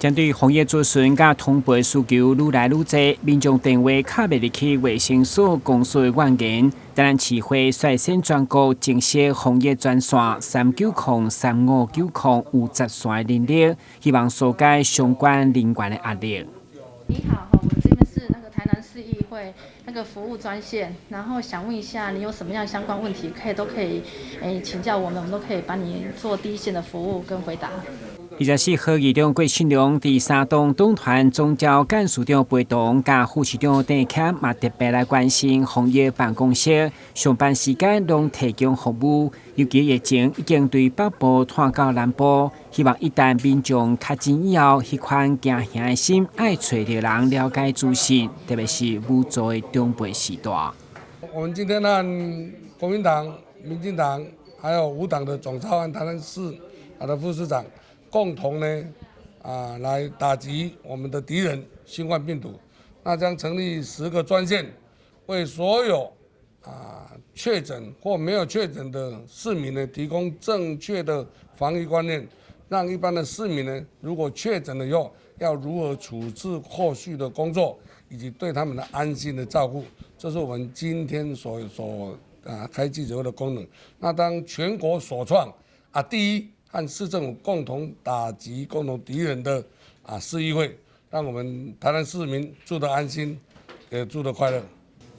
針對防疫資訊佮通報需求愈來愈濟，民眾電話敲袂入去衛生所公所的怨言，台南市會率先全國增設防疫專線3903590有10線人力，希望紓解相關人員的壓力。你好，我們這邊是那個台南市議會那個服務專線，然後想問一下你有什麼樣相關問題，可以都可以請教我們，我們都可以幫你做第一線的服務跟回答。24號議長郭信良佇三黨黨團總召幹事長陪同，佮副市長鄭謙嘛特別來關心防疫辦公室上班時間攏提供服務，尤其疫情已經對北部拖到南部，希望一旦民眾確診以後，彼款驚嚇的心愛揣著人了解資訊，特別是無助的長輩時代。我們今天和國民黨、民進黨還有無黨的總召和台南市的副市長，共同呢來打擊我們的敵人新冠病毒。那將成立10個專線，為所有確診或沒有確診的市民呢，提供正確的防疫觀念，讓一般的市民呢，如果確診了以後，要如何處置後續的工作，以及對他們的安心的照顧，這是我們今天所開記者會的功能。那當全國首創第一，和市政府共同打擊共同敵人的市議會，讓我們台南市民住得安心，也住得快樂。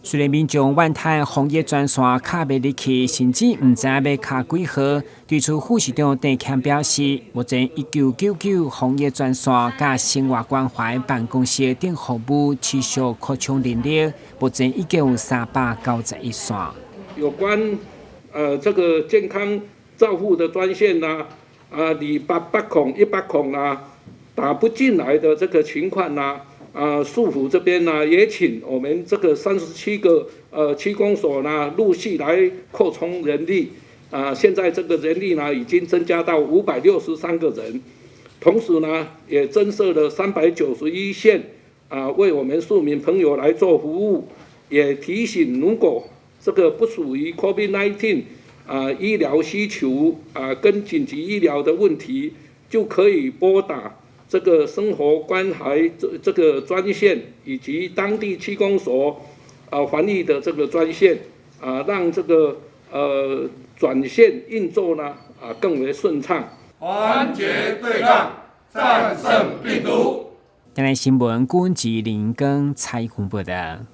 雖然民眾怨嘆防疫專線敲袂入去，甚至毋知欲敲幾號。對此，副市長鄭謙表示，目前1999防疫專線佮生活關懷辦公室等服務持續擴充人力，目前已經有391線。有關這個健康照護的專線呢，288-0、100啊，打不進來的這個情況呢，市府這邊呢也請我們這個37個區公所呢陸續來擴充人力，現在這個人力呢已經增加到563個人，同時呢也增設了391線，為我們市民朋友來做服務，也提醒如果這個不屬於 COVID-19 醫療需求跟緊急醫療的問題，就可以撥打這個生活關懷這個專線，以及當地區公所防疫的這個專線，讓這個轉線運作呢更為順暢。團結對抗，戰勝病毒。台南新聞，郭文吉林耕採訪報道。